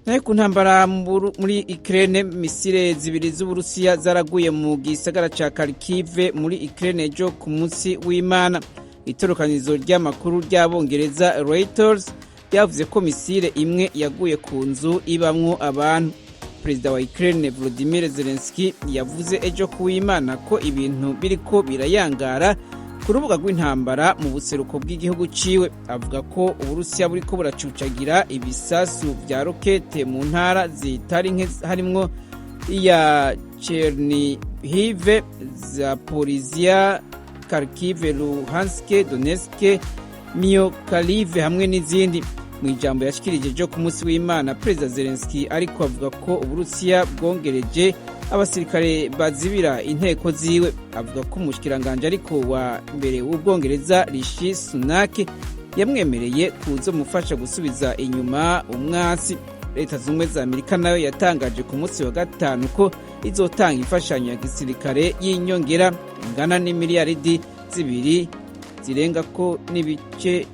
Nayo ku ntambara muri Ukraine, misile zibiri z'Uburusiya zaraguye mu gisagara ca Kharkiv muri Ukraine ejo ku munsi w'Imana. Itorokanizo ry'amakuru ry'Abongereza Reuters ryavuze ko misile imwe yaguye ku nzu ibamwo abantu. Perezida wa Ukraine Volodymyr Zelensky yavuze ejo ku w'Imana ko ibintu biriko birayangara ku rubuga rw'intambara mu buseruko bw'igihugu ciwe. Avuga ko Uburusiya buriko buracucagira ibisasu vya rokete mu ntara zitari nke, harimwo iya Chernihiv, Zaporizhia, Kharkiv, Luhansk, Donetsk, Mykolaiv hamwe n'izindi. Mu ijambo yashikirije ryo ku munsi w'Imana, Perezida Zelensky ariko avuga ko Uburusiya bwongereje abasirikare bazibira inteko ziwe. Avuga ko umushikiranganje ariko wa mbere w'Ubwongereza Rishi Sunak yamwemereye kuzomufasha gusubiza inyuma umwasi. Leta Zunze za Amerika nayo yatangaje ku munsi wa gatanu ko izotanga imfashanyo ya gisirikare y'inyongera ingana n'imiliyaridi 2 zirenga ko n'ibice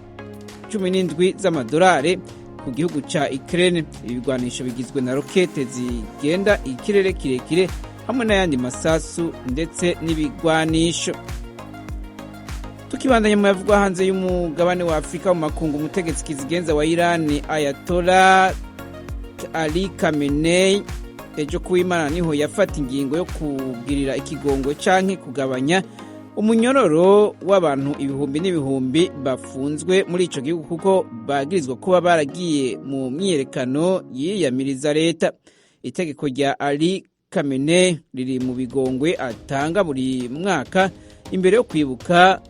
17 z'amadolari ku gihugu ca Ukraine. Ibigwanisho bigizwe na rokete zigenda ikirere kirekire hamwe n'ayandi masasu ndetse n'ibigwanisho. Tukibandanya mu yavugwa hanze y'umugabane wa Afurika, mu makungu, umutegetsi kizigenza wa Iran Ayatollah Ali Khamenei ejo kuw'Imana niho yafata ingingo yo kugirira ikigongo canke kugabanya umunyororo w'abantu ibihumbi n'ibihumbi bafunzwe muri ico gihugu kuko bagirizwa kuba baragiye mu myiyerekano yiyamiriza leta. Itegeko rya Ali Khamenei riri mu bigongwe atanga buri mwaka imbere yo kwibuka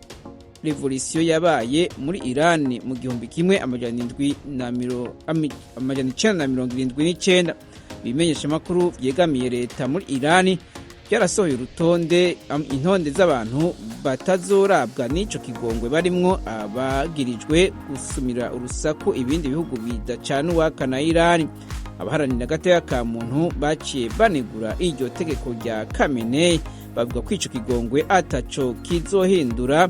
revolisiyo yabaye muri Iran mu 1979. Ibimenyeshamakuru vyegamiye leta muri Iran byarasohoye urutonde, intonde z'abantu batazorabwa n'ico kigongwe, barimwo abagirijwe gusumira urusaku ibindi bihugu bidacana uwaka na Iran. Abaharanira agateka ka muntu baciye banegura iryo tegeko rya Khamenei, bavuga ko ico kigongwe ataco kizohindura.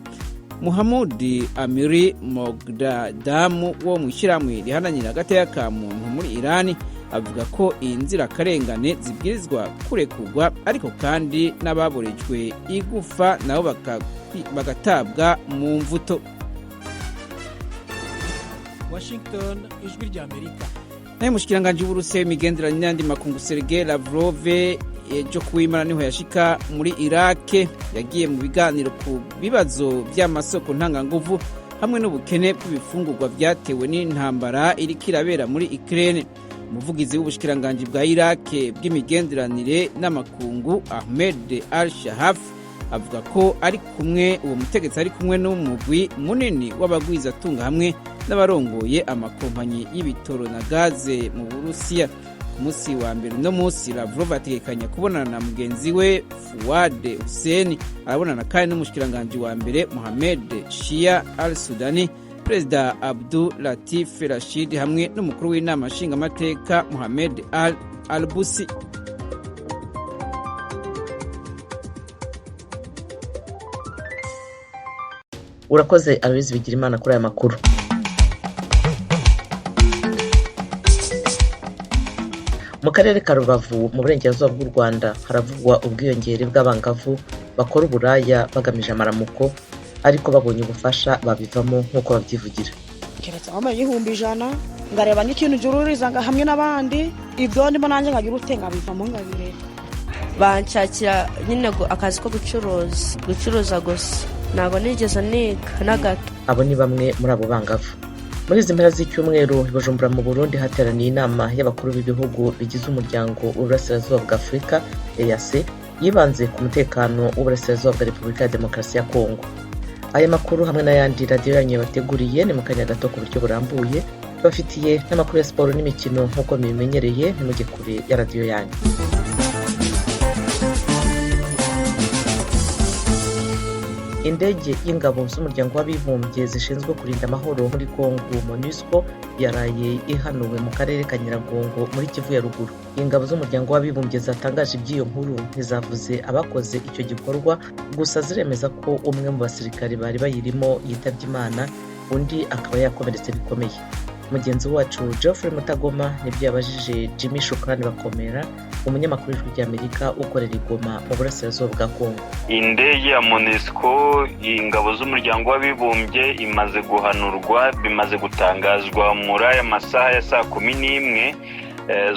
Muhamudi Amiri Mogdadamu wo mu ishyirahamwe riharanira agateka ka muntu muri Irani avuga ko inzirakarengane zibwirizwa kurekurwa, ariko kandi n'ababorejwe igufa nabo bagatabwa mu mvuto. Washington, Ijwi rya Amerika. Naye umushikiranganji w'Uburusiya w'imigenderanire n'andi makungu Sergei Lavrov ejo kuw'Imana niho yashika muri Irake. Yagiye mu biganiro ku bibazo by'amasoko ntanganguvu hamwe n'ubukene bw'ibifungurwa byatewe n'intambara iriko irabera muri Ukraine. Umuvugizi w'ubushikiranganji bwa Irake bw'imigenderanire n'amakungu Ahmed Al Shahaf avuga ko ari kumwe, uwo mutegetsi ari kumwe n'umugwi munini w'abagwizatunga hamwe n'abarongoye amakompanyi y'ibitoro na gaze mu Burusiya. Ku munsi wa mbere uno munsi, Lavrov ategekanya kubonana na mugenzi we Fuad Hussein. Arabonana kandi n'umushikiranganji wa mbere Mohamed Shia Al Sudani, Perezida Abdul Latif Rashid hamwe n'umukuru w'inama nshingamateka Mohamed Al Albusi. Urakoze Aloyizi Bigirimana kuri aya makuru. Mu karere ka Rubavu mu burengerazuba bw'u Rwanda haravugwa ubwiyongere bw'abangavu bakora uburaya bagamije amaramuko, ariko babonye ubufasha babivamo nk'uko babyivugira. Keretse wambaye 100,000 ngareba nk'ikintu ujururiza hamwe n'abandi, ibyo ndimo nanjye nkagira ute nkabivamo nkabireka. Banshakira nyine akazi ko gucuruza gusa, ntabwo nigeze niga na gato. Abo ni bamwe muri abo bangavu. Muri izi mpera z'icyumweru i Bujumbura mu Burundi hateraniye inama y'abakuru b'ibihugu bigize umuryango w'Uburasirazuba bwa Afurika EAC, yibanze ku mutekano w'Uburasirazuba bwa Repubulika ya Demokarasi ya Kongo. Aya makuru hamwe n'ayandi radiyo yanyu yabateguriye ni mu kanya gato ku buryo burambuye. Tubafitiye n'amakuru ya siporo n'imikino nk'uko mubimenyereye, ntimujye kure ya radiyo yanyu. Indege y'ingabo z'umuryango w'abibumbye zishinzwe kurinda amahoro muri Kongo MONUSCO yaraye ihanuwe mu karere ka Nyiragongo muri Kivu ya ruguru. Ingabo z'umuryango w'abibumbye zatangaje iby'iyo nkuru ntizavuze abakoze icyo gikorwa, gusa ziremeza ko umwe mu basirikare bari bayirimo yitabye Imana, undi akaba yakomeretse bikomeye. Mugenzi wacu Geoffrey Mutagoma nibyo yabajije Jimmy Shukrani Bakomera, umunyamakuru w'Ijwi ry'Amerika ukorera i Goma mu burasirazuba bwa Kongo. Indege ya MONUSCO, ingabo z'umuryango w'abibumbye, imaze guhanurwa, bimaze gutangazwa muri aya masaha ya 11:00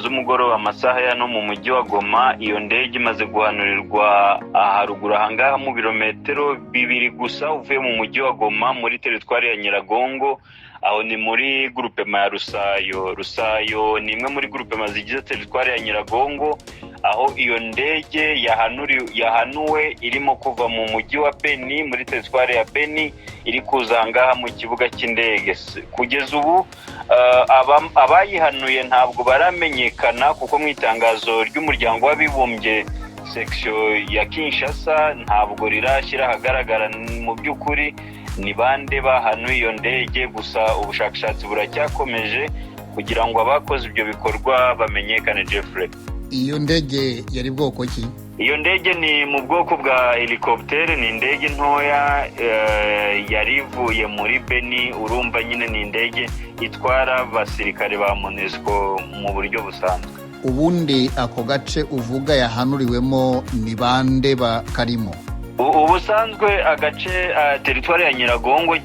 z'umugoroba, amasaha ya no mu mujyi wa Goma. Iyo ndege imaze guhanurirwa haruguru ahangaha mu birometero 2 gusa uvuye mu mujyi wa Goma, muri teritwari ya Nyiragongo. Aho ni muri grupema ya Rusayo. Rusayo ni imwe muri grupema zigize teritwari ya Nyiragongo, aho iyo ndege yahanuwe irimo kuva mu mujyi wa Beni, muri teritwari ya Beni, iri kuza ahangaha mu kibuga cy'indege. Kugeza ubu abayihanuye ntabwo baramenyekana, kuko mu itangazo ry'umuryango w'abibumbye section ya Kinshasa ntabwo rirashyira ahagaragara mu by'ukuri ni bande bahanuye iyo ndege. Gusa ubushakashatsi buracyakomeje kugira ngo abakoze ibyo bikorwa bamenyekane, Jeffrey. Iyo ndege yari bwoko ki? Iyo ndege ni mu bwoko bwa helicopter, ni indege ntoya yari ivuye muri Beni. Urumva nyine ni indege itwara abasirikare ba MONUSCO mu buryo busanzwe. Ubundi ako gace uvuga yahanuriwemo ni bande bakarimo? Ubusanzwe agace teritwari ya Nyiragongo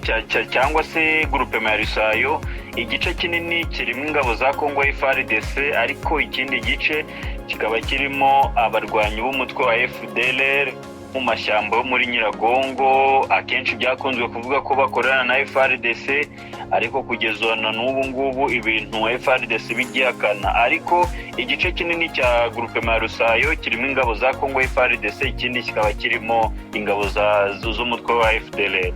cyangwa se grupema ya Rusayo, igice kinini kirimo ingabo za Kongo FARDC, ariko ikindi gice kikaba kirimo abarwanyi b'umutwe wa FDLR mu mashyamba yo muri Nyiragongo. Akenshi byakunzwe kuvuga ko bakorana na FARDC, ariko kugeza na n'ubu ngubu ibintu FARDC bigihakana. Ariko igice kinini cya grupema ya Rusayo kirimo ingabo za Kongo FARDC, ikindi kikaba kirimo ingabo z'umutwe wa FDLR.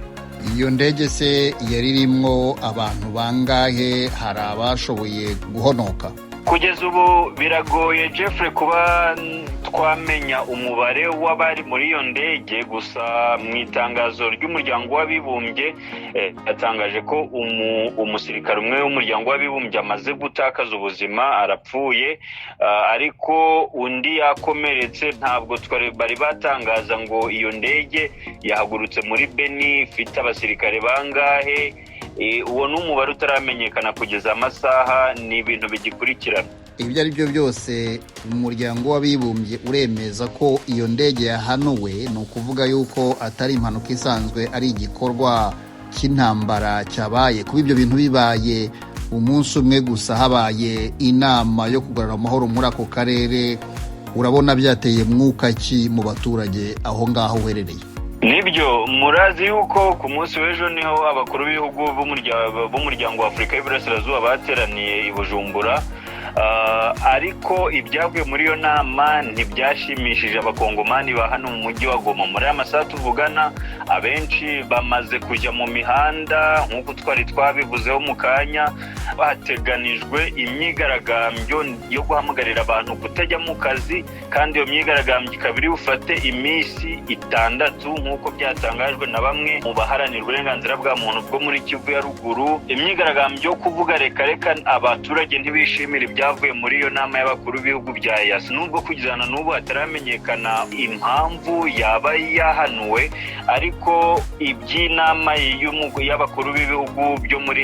Iyo ndege se yari irimwo abantu bangahe? Hari abashoboye guhonoka? Kugeza ubu biragoye, Jeffrey, kuba twamenya umubare w'abari muri iyo ndege. Gusa mu itangazo ry'umuryango w'abibumbye yatangaje ko umusirikare umwe w'umuryango w'abibumbye amaze gutakaza ubuzima, arapfuye, ariko undi yakomeretse. Ntabwo bari batangaza ngo iyo ndege yahagurutse muri Beni ifite abasirikare bangahe. Uwo ni umubare utaramenyekana kugeza amasaha, ni ibintu bigikurikirana. Ibyo ari byo byose, umuryango w'abibumbye uremeza ko iyo ndege yahanuwe, ni ukuvuga yuko atari impanuka isanzwe, ari igikorwa cy'intambara cyabaye. Kuba ibyo bintu bibaye umunsi umwe gusa habaye inama yo kugarura amahoro muri ako karere, urabona byateye mwuka ki mu baturage aho ngaho uherereye? Nibyo, murazi yuko ku munsi w'ejo niho abakuru b'ibihugu b'umuryango wa Afurika y'Iburasirazuba bateraniye i Bujumbura, ariko ibyavuye muri iyo nama ntibyashimishije abakongomani ba hano mu mujyi wa Goma. Muri aya masaha tuvugana, abenshi bamaze kujya mu mihanda nk'uko twari twabivuzeho mu kanya. Hateganijwe imyigaragambyo yo guhamagarira abantu kutajya mu kazi, kandi iyo myigaragambyo ikaba iri bufate iminsi 6, nk'uko byatangajwe na bamwe mu baharanira uburenganzira bwa muntu bwo muri Kivu ya ruguru. Imyigaragambyo yo kuvuga reka reka, abaturage ntibishimira ibyavuye muri iyo nama y'abakuru b'ibihugu bya EAC, nubwo kugeza na n'ubu hataramenyekana impamvu yaba yahanuwe. Ariko iby'inama y'abakuru b'ibihugu byo muri